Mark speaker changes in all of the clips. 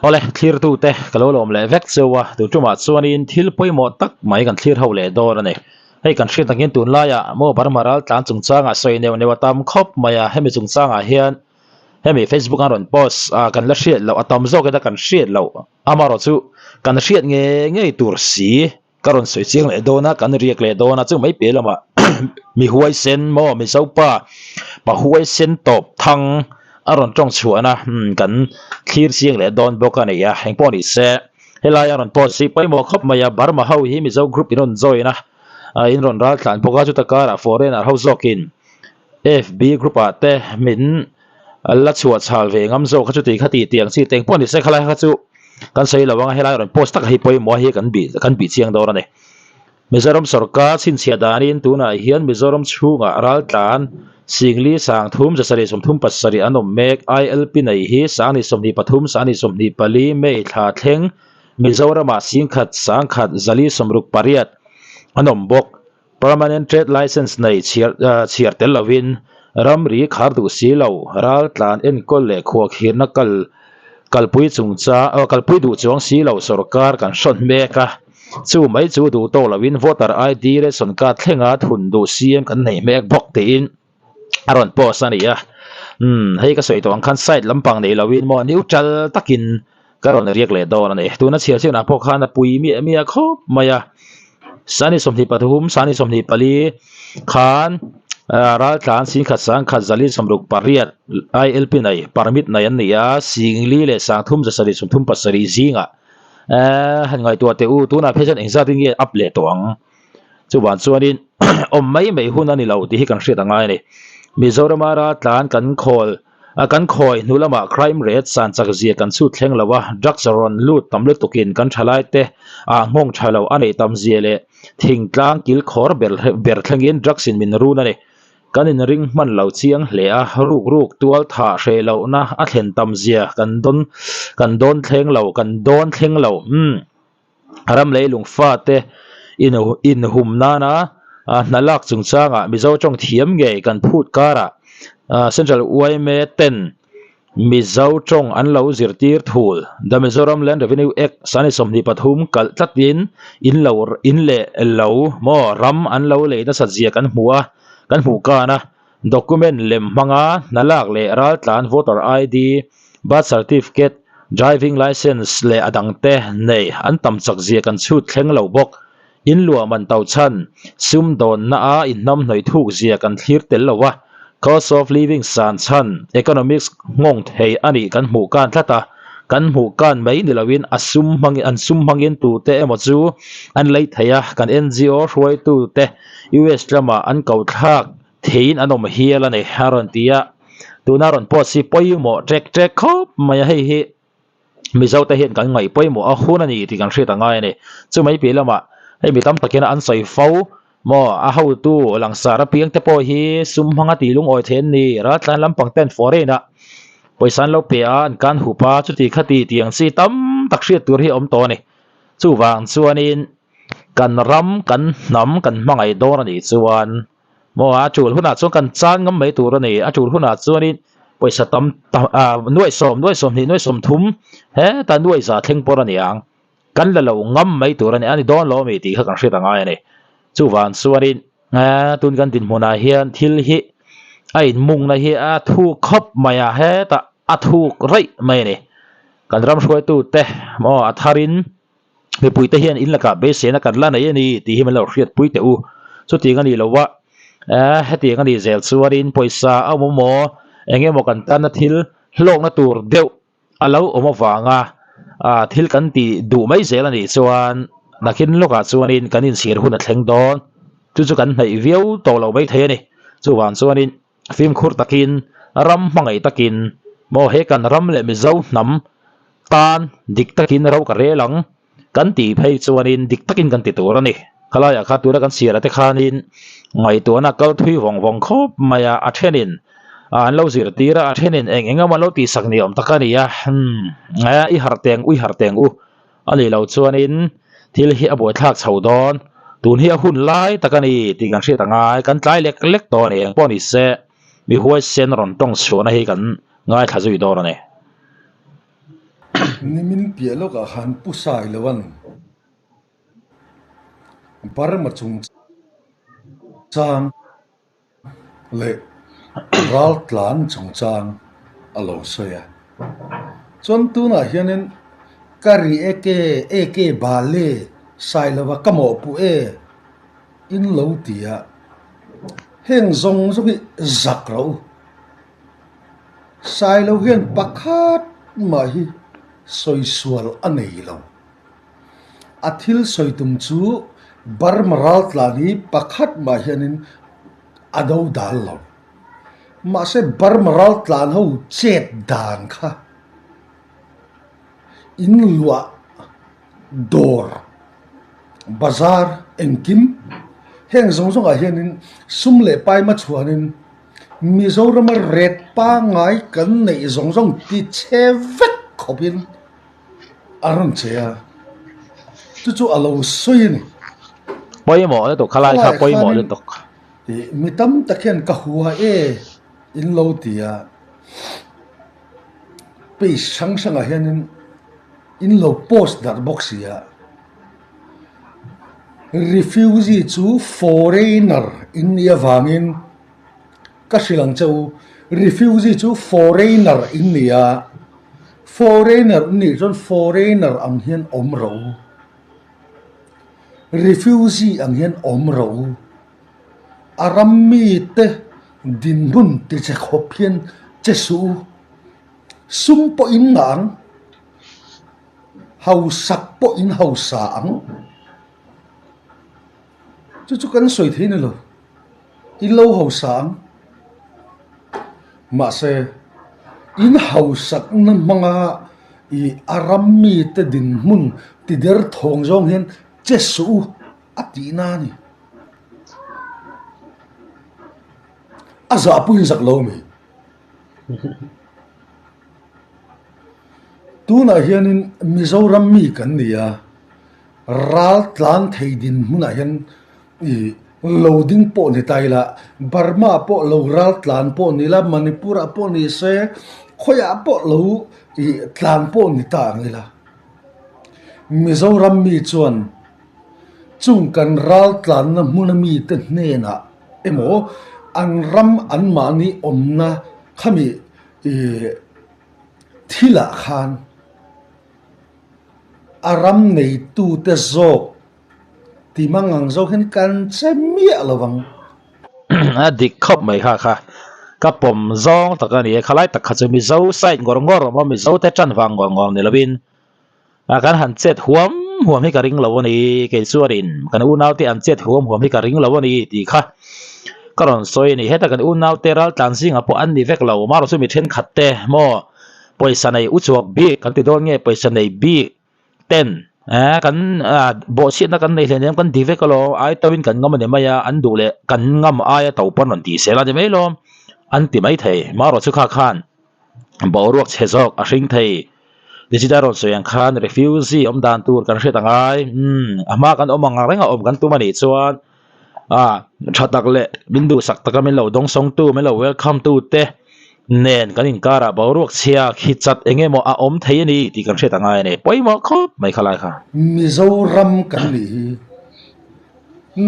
Speaker 1: Awle, thlirtute ka lo lawm leh vek cheu a, tun tumah chuanin thil pawimawh tak mai kan thlir ho leh dawn a ni. Hei kan hriat angin tunlaiah maw Burma ral tlan chungchangah sawi neuh neuh a tam khawp mai a, hemi chungchangah hian hemi Facebook an rawn post a kan la hriat loh a tam zawk ina kan hriat loh amaherawh chu kan hriat ngei ngei tur si ka rawn sawi chiang leh dawn a, kan riak leh dawn a, chu mai piah lamah mi huaisen maw Mizo pa pa huaisen tawp thang a rawn tawng chhuahna kan thlir chiang leh dawn bawk a ni a, engpawh ni se helai a rawn post hi pawimawh khawp mai a, Burma ho hi Mizo group in rawn join a, in rawn ral tlan bawk a, chuta karah foreigner ho zawkin FB group ah te min la chhuah chhal ve ngam zawk kha chuti kha tih tiang chi te engpawh ni se khalai kha chu kan sawi lo ang a helai rawn post tak hi pawimawh hi kan bih kan bih chiang dawn a ni. Mizoram sorkar chhinchhiah danin tunah hian Mizoram chhungah raltlan Singli Sangthum zasarih 37 an awm mek ILP nei hi Sangni 23 Sangni 24 May thla thleng Mizoramah Singkhat Sangkhat zali 68 an awm bawk. Permanent Trade Licence nei chhiar chhiar tel lovin ramri khar duh si lo, ral tlan enkawl leh khuahkhirna kal kalpui chungcha aw kalpui duh chuang si lo sorkar kan hrawn mek a, chu mai chu duh tawk lovin Voter ID ration card thlenga thun duh CM kan nei mek bawk tiin a rawn post a ni a. Umm hei ka sawi tawh ang khan side lampang nei lovin maw neutral takin ka rawn riak leh dawn a ni. Tuna chhiar chianah pawh khan a pui miah miah khawp mai a. Sani 23, Sani 24 khan raltlan Singkhat Sangkhat Zali 68 ILP nei permit nei an ni a, Singli leh Sangthum Zasarih 37 zingah han ngaihtuah teh u tunah phei chuan engzat in nge up leh tawh ang. Chuvang chuanin awm mai mai hun a ni lo tih hi kan hriat a ngai a ni. Mizorama raltlan kan khawl a kan khawi hnu lamah crime rate san chak zia kan chhut thleng lo a, drugs rawn lut tam lutukin kan thalai te ah nghawng tha lo a neih tam zia leh thingtlang kil khawr ber ber thlengin drugs in min run a ni. Kan inring hman lo chiang hle a, ruk ruk tual thah hreh lohna a thlen tam zia kan dawn kan dawn thleng lo kan dawn thleng lo umm. Ram leilung fate inhum nana hna lak chungchangah Mizo tawng thiam ngei kan phut karah Central yma ten Mizo tawng an lo zirtir thul. The Mizoram Land Revenue Act sani 23 kalh tlatin in lo in leh lo maw ram an lo lei nasat zia kan hmu a, kan hmuh kan a. Document lem hmanga hna lak leh raltlan voter ID, birth certificate, driving licence leh a dangte nei an tam chak zia kan chhut thleng lo bawk. In luah man to chhan, sumdawnna a inhnamhnawih thuk zia kan thlir tel lo a, cost of living san chhan, economics nghawng thei a nih kan hmuh kan tlat a, kan hmuh kan mai ni loin a sum hmangin an sum hmangin tute emaw chu an lei thei a, kan NGO hruaitute US lamah an ko thlak theiin an awm hial a ni a rawn ti a, tuna rawn post hi pawimawh ṭek ṭek khawp mai a, hei hi Mizo te hian kan ngaih pawimawh a hun a ni tih kan hriat a ngai a ni. Chumai piah lamah hei mi tam takin an sawi fo maw a hotu langsar apiang te pawh hi sum hmanga tih lungawi thei an ni, raltlan lampang ten foreign ah pawisa an lo pe a, an kan hup a, chuti khati tih ang chi tam tak hriat tur hi a awm tawh a ni. Chuvang chuanin kan ram kan hnam kan hmangaih dawn a nih chuan maw a tul hunah chuan kan chan ngam mai tur a ni a tul hunah chuanin pawisa tam ah nuaih sawm nuaih sawmhnih nuaih sawmthum heta nuaih za thleng pawr a ni ang kan la lo ngam mai tur a ni a ni dawn lo a mi tih kha kan hriat a ngai a ni chuvang chuanin tun kan dinhmunah hian thil hi a inmungna hi a thuk khawp mai a hetah a thuk raih mai a ni kan ram hruaitute maw a tharin. Mipuite hian in lakah beiseina kan la nei a ni tih hi min lo hriatpui teh u. Chutiang a nih loh a, hetiang a nih zel chuanin pawisa a awm emaw eng emaw kan tana thil hlawkna tur deuh a lo awm avanga thil kan tih duh mai zel a nih chuan nakin lawkah chuanin kan inchhir hun a thleng dawn. Chu chu kan hnaih viau tawh lo maithei a ni. Chuvang chuanin Fimkhur takin, ram hmangaih takin, maw he kan ram leh Mizo hnam tan dik takin ro ka rel ang kan tih phei chuanin dik takin kan ti tur a ni. Khalaiah kha tuna kan chhiar te khanin ngaihtuahna kal thui vawng vawng khawp mai a, a thenin an lo zirtir a, a thenin eng eng emaw an lo tihsak ni awm tak a ni a, umm i harh teng u, i harh teng u. A nih loh chuanin thil hi a buaithlak chho dawn, tun hi a hun lai tak a ni tih kan hriat a ngai, kan tlai lek lek tawh a ni, eng pawh ni se mi huaisen rawn tawng chhuahna hi kan ngaithla zui dawn a ni.
Speaker 2: Nimin piah lawkah khan Pu Sailoan Burma chungchang leh raltlan chungchang a lo sawi a. Chuan tunah hianin ka ri eke eke bale Sailova ka mawhpuh e in lo ti a, heng zawng zawng hi zak rawh u. Sailo hian pakhat mah hi sawi sual a nei lo. A thil sawi tum chu Burma raltlan hi pakhat mah hianin a do dal lo. Mahse Burma raltlan ho chet dan kha in luah dawr, bazar engkim heng zawng zawngah hianin sum leh pai hmachhuanin Mizorama ret pangngai kan neih zawng zawng ti chhe vek khawpin a rawn che a, chu chu a lo sawi a ni.
Speaker 1: Pawimawh lutuk kha lai kha pawimawh lutuk.
Speaker 2: Mi tam tak hian ka hua e in lo ti a, page hrang hrangah hianin in lo post darh bawk si a, refugee chu foreigner in nih avangin Ka hrilh ang che u, refugee chu foreigner in ni a, foreigner in nih chuan foreigner ang hian awm rawh u, refugee ang hian awm rawh u, a ram mite dinhmun ti che khawp hian che suh u, sum pawh in ngah ang, hausak pawh in hausa ang, chu chu kan sawi thei ni lo. In lo hausa ang. Mahse, in hausakna hmanga i a ram mite dinhmun tider thawng zawng hian che suh u a tihna a ni. A zahpuiin zak lo mi. Tunah hianin Mizoram mi kan ni a, ral tlan thei dinhmunah hian Ih, lo ding pawh ni ta ila, Burma pawh lo ral tlan pawh ni ila, Manipur ah pawh ni se, khawiah pawh lo ih tlan pawh ni ta ang ila. Mizoram mi chuan chung kan ral tlanna hmuna mite hnenah emaw an ram anmahni awmna khami ih thilah khan a ram neitute zawk Ti mang ang zawk hian kan che miah lo vang.
Speaker 1: A dik khawp mai kha kha. Ka pawm zawng tak a ni e. Khalai tak kha chu Mizo side ngawr ngawr awm a, Mizo te tan vang ngawr ngawr ni lovin a kan han chet huam huam hi ka ring lo a ni. Kei chuanin kan unaute an chet huam huam hi ka ring lo a ni tih kha ka rawn sawi a ni. Heta kan unaute raltlan zingah pawh an ni vek lo. Amaherawhchu mi thenkhat te maw pawisa nei uchuak bik kan ti dawn nge pawisa nei bik ten eh kan ah bawhchhiatna kan nei hleinem kan ti vek alawm ai to in kan ngam a ni mai a an duh leh kan ngam aia to pawn rawn tih sel a ni mai lawm an ti mai thei marawh chu kha khan boruak chhe zawk a hring thei digital rawn sawi ang khan refugee awm dan tur kan hriat angai umm a hma kan awm ang reng a awm kan tum a nih chuan ah tha tak leh min duhsak taka min lo dawngsawng tu min lo welcome tu te nen kan inkarah boruak chhia khi chat eng emaw a awm thei a ni tih kan hriat a ngai a ni. Pawimawh khawp mai kha lai kha.
Speaker 2: Mizoram kan nih hi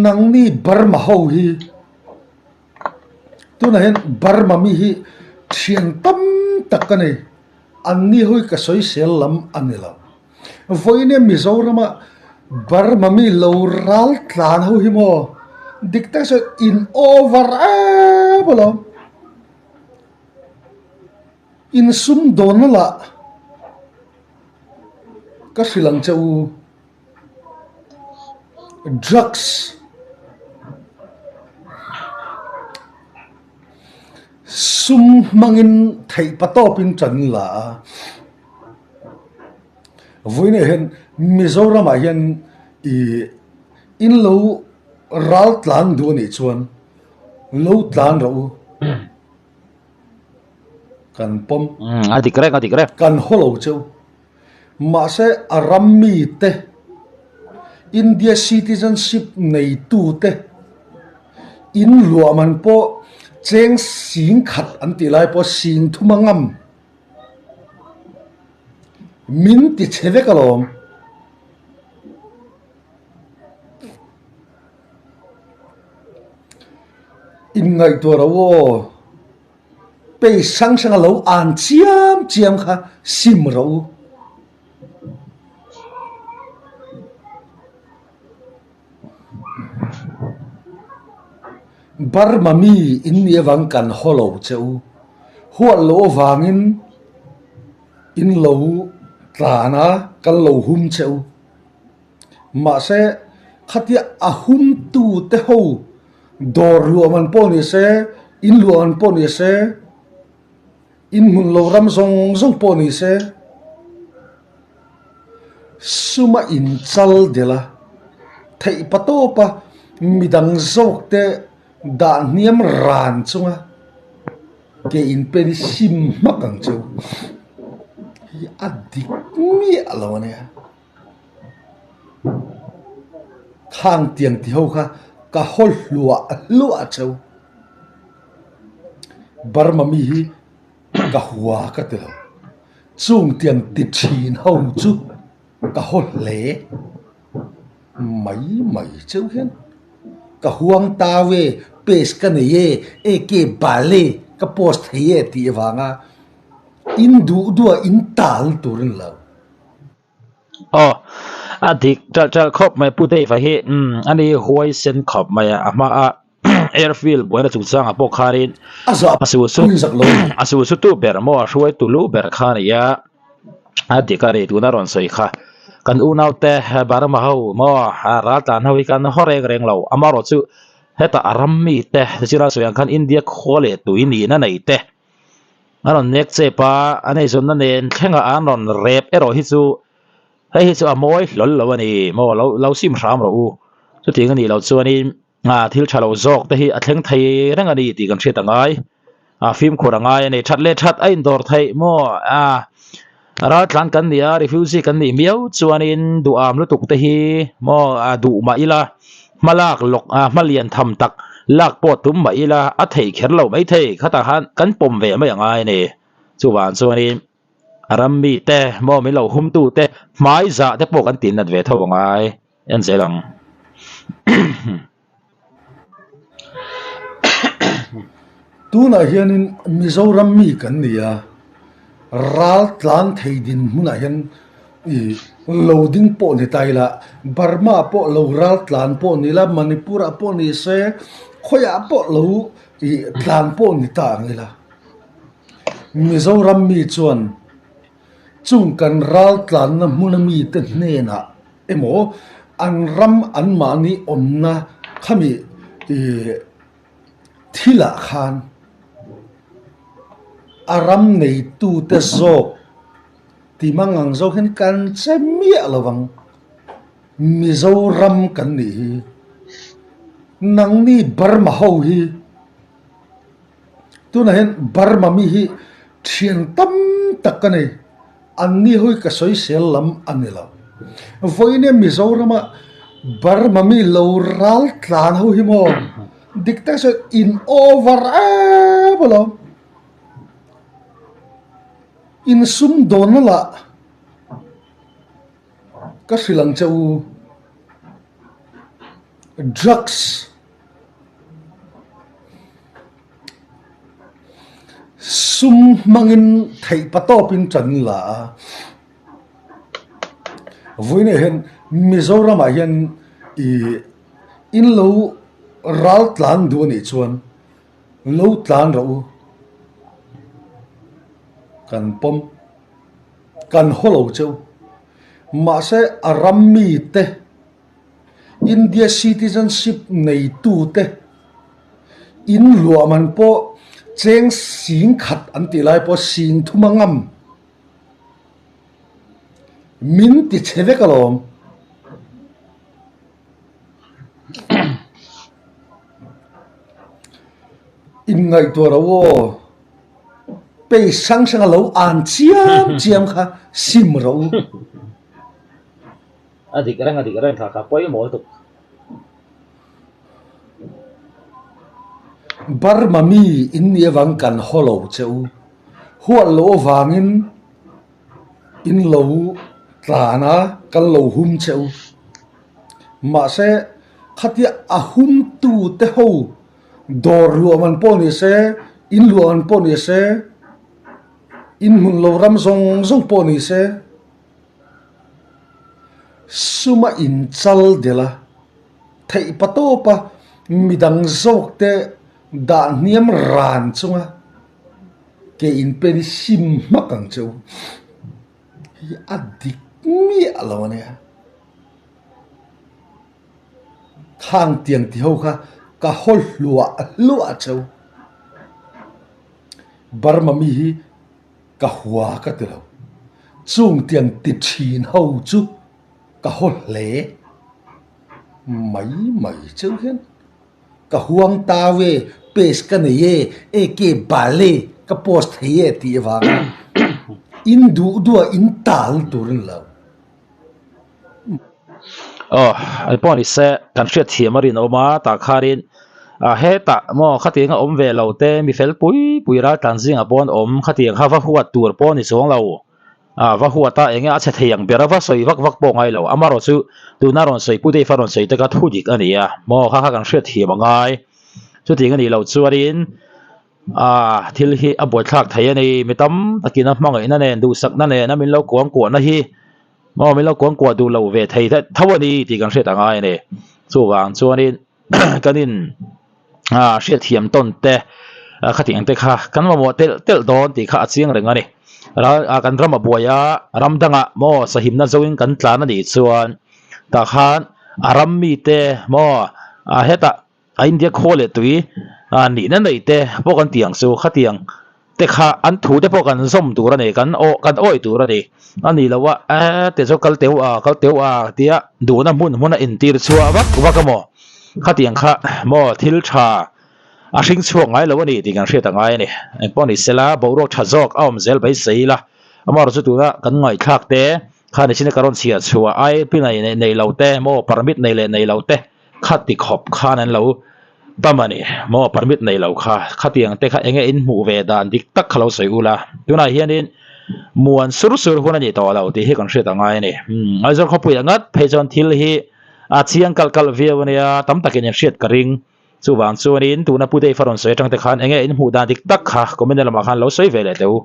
Speaker 2: nangni Burma ho hi tunah hian Burma mi hi thian tam tak ka nei anni ho hi ka sawisel lam a ni lo. Vawiin Mizorama Burma mi lo ral tlan ho hi maw dik tak chuan in over em alawm. Insum dawnna lah ka hrilh ang che u, drugs sum hmangin theih patawpin tan la a, vawiinah hian Mizoramah hian ih in lo ral tlan duh a nih chuan Lo tlan rawh u. Kan pawm.
Speaker 1: A dik reng, a dik reng.
Speaker 2: Kan haw lo cheu. Mahse a ram mite, India citizenship neitute in luah man pawh cheng sing khat an tih lai pawh sing thum a ngam. Min ti chhe vek alawm. Inngaihtuah ro aw. Page hrang hrang a lo an chiam chiam kha sim ro. Burma mi in nih avang kan haw lo che u. Huat loh avangin in lo tlan a, kan lo hum che u. Mahse, khatia a humtu te ho dawr luah man pawh ni se, in luah man pawh ni se, In hmun lo ram zawng zawng pawh ni se, sum a inchal delh a, theih pa tawp a midang zawk te dah hniam ran chunga ke in pen hi sim hmak ang cheu hi a dik miah lo a nia. Khang tiang ti ho kha ka haw hluah hluah cheu. Burma mi hi ka hua ka ti lo. Chung tiang ti thin ho chu ka haw hle mai mai cheu hian ka huang tau e, pace ka nei e, eke bal e, ka post thei e tih avanga in duh duh a in tal tur a ni lo.
Speaker 1: Aw, a dik ṭalh ṭalh khawp mai Pu Dave-a hi umm a ni huai sen khawp mai a, a hma a airfield buaina chungchangah pawh khanin
Speaker 2: A zah
Speaker 1: a su su
Speaker 2: pui zak lo.
Speaker 1: a su su tu ber maw a hruaitu lu ber kha a ni a, a dik a ni tuna rawn sawi kha. Kan unaute Burma ho maw raltlan ho hi kan haw reng reng lo, amaherawhchu hetah a ram mite zira sawi ang khan India khua leh tui nihna nei te A rawn nek chep a, a neizawnna nen thlengah an rawn rep erawh hi chu hei hi chu a mawi hlawl lo a ni maw lo lo sim hram rawh u. Chutiang a nih loh chuanin ah thil tha lo zawk te hi a thleng thei reng a ni tih kan hriat a ngai. Ah fimkhur a ngai a ni. That leh that a indawr theih maw ah Raltlan kan ni a, refugee kan nih miau chuanin duham lutuk te hi maw a duh mah ila, hma lak lawk a hma lian tham tak lak pawh tum mah ila a theih kher lo mai thei khatah khan kan pawm ve mai a ngai a ni. Chuvang chuanin a ram mite maw min lo humtu te hmai zah te pawh kan tih nat ve tho a ngai en zel ang.
Speaker 2: Tunah hianin Mizoram mi kan ni a, ral tlan thei dinhmunah hian ih lo ding pawh ni ta ila, Burma pawh lo ral tlan pawh ni ila, Manipur ah pawh ni se, khawiah pawh lo ih tlan pawh ni ta ang ila. Mizoram mi chuan chung kan ral tlanna hmuna mite hnenah emaw an ram anmahni awmna khami ih thilah khan a ram neitute zawk ti mang ang zawk hian kan che miah lo vang. Mizoram kan nih hi nangni Burma ho hi tunah hian Burma mi hi thian tam tak ka nei. An ni hawi ka sawisel lam a ni lo. Vawiin Mizorama Burma mi lo ral tlan ho hi maw dik tak chuan in over em alawm. In sumdawnna lah ka hrilh ang che u drugs. Sum hmangin theih pa tawpin tan la a, vawiinah hian Mizoramah hian ih in lo ral tlan duh a nih chuan lo tlan rawh u kan pawm kan haw lo cheu mahse a ram mite. India citizenship neitute in luah man pawh cheng sing khat an tih lai pawh sing thum a ngam min ti chhe vek alawm. Inngaihtuah ro aw page hrang hrang a lo an chiam chiam kha sim ro.
Speaker 1: A dik reng a dik reng kha kha pawimawh lutuk.
Speaker 2: Burma mi in nih avang kan haw lo che u. Huat loh avangin In lo tlan a, kan lo hum che u. Mahse, khatia a humtute ho dawr luah man pawh ni se, in luah man pawh ni se, in hmun lo ram zawng zawng pawh ni se, suma inchal delh a, theih pa tawpa midang zawkte dah hniam ran chunga ke inpen i sim hmak ang che u. Hei a dik miah lo a nia. Khang tiang ti ho kha ka haw hluah hluah che u. Burma mi hi ka hua ka ti lo. Chung tiang ti thin ho chu ka haw hle mai mai cheu hian. Ka huang tau e, pace ka nei e, AK bal e, ka post thei e tih avanga in duh duh a in tal tur a ni lo.
Speaker 1: Aw, an pawh ni se, kan hriat thiam a rinawm a, tah khanin ah hetah maw khatiang a awm ve lo te mi fel pui pui raltlan zingah pawh an awm, khatiang kha va huat tur pawh a ni chuang lo. Ah va huat a, enge a chhe thei ang ber a va sawi vak vak pawh ngai lo, amarawh chu tuna rawn sawi Pu Dave a rawn sawi te kha thu dik a ni a, maw kha kha kan hriat thiam a ngai, chutiang a nih loh chuanin ah thil hi a buaithlak thei a ni, mi tam takin a hmangaihna nen duhsakna nen a min lo kuangkuahna hi maw min lo kuangkuah duh lo ve thei tho a ni tih kan hriat a ngai a ni, chuvang chuanin kan in ah hriatthiam tawn te khatiang te kha kan mamawh telh telh dawn tih kha a chiang reng a ni ral ah kan ram a buai a ram dangah maw sahimna zoin kan tlan a nih chuan tah khan a ram mite maw ah hetah a India khaw leh tui ah nihna nei te pawh kan tih ang chu khatiang te kha an thu te pawh kan zawm tur a ni kan aw kan awih tur a ni a ni lo a eh te chu kal teu a kal teu a tia duhna hmun hmun a intir chhuah vak vak a maw khatiang kha maw thil tha a hring chhuak ngai lo a ni tih kan hriat a ngai a ni engpawh ni sela boruak tha zawk a awm zel beisei ila amaherawhchu chu tuna kan ngaihthlak te kha ni chin a ka rawn chhiah chhuah I P nei nei lo te maw permit nei leh nei lo te. Khati khawp khan an lo tam a ni maw permit nei lo kha khatiang te kha enge in hmuh ve dan dik tak kha lo sawi ula tunah hianin muan sur sur hun a ni tawh lo tih hi kan hriat a ngai a ni umm Aizawl khawpui ah ngat phei chuan thil hi a chiang kalh kalh viau a nia tam takin in hriat ka ring chuvang chuanin tuna Pu Dave a rawn sawi atang te khan enge in hmuh dan dik tak kha comment lamah khan lo sawi ve leh teh u.